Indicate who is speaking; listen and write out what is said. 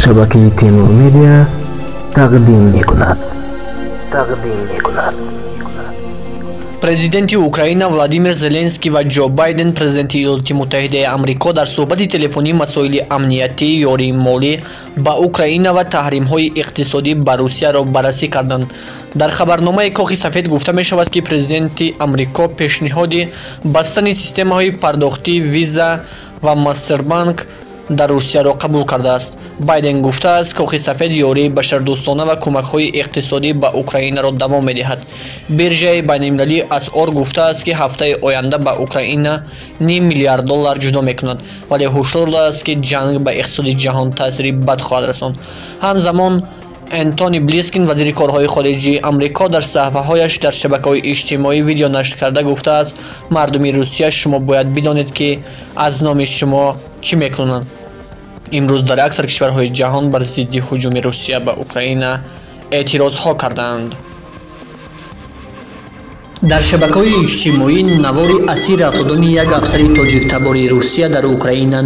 Speaker 1: Шабакаи Темур Медиа тақдим мекунад.
Speaker 2: Президенти Украина Владимир Зеленский ва Ҷо Байден, президенти Иёлоти Муттаҳидаи Амрико, дар суҳбати телефонӣ масоили амниятӣ, ёрии молӣ ба Украина ва таҳримҳои иқтисодӣ ба Русияро баррасӣ карданд. Дар хабарномаи Кохи Сафед гуфта мешавад, ки президенти Амрико пешниҳоди бастани системаҳои пардохтии Виза ва Мастербанк дар Русияро қабул кардааст. Байден гуфтааст, Кохи Сафед ёрии башардӯстона ва кӯмакҳои иқтисодӣ ба Украинаро давом медиҳад. Биржаи байналмилалии асъор гуфтааст, ки ҳафтаи оянда ба Украина ним миллиард доллар ҷудо мекунад, вале ҳушдор додааст, ки ҷанг ба иқтисоди ҷаҳон таъсири бад хоҳад расонд. Ҳамзамон Энтони Блинкен, вазири корҳои хориҷии Амрико, дар саҳифаҳояш дар шабакаҳои иҷтимоӣ видео нашр карда гуфтааст: мардуми Русия, шумо бояд бидонед, ки аз номи шумо чӣ мекунанд. Имрӯз дар аксар кишварҳои ҷаҳон бар зидди ҳуҷуми Русия ба Украина эътирозҳо карданд. Дар шабакаҳои иҷтимоӣ навори асир афтодани як афсари тоҷиктабори Русия дар Украина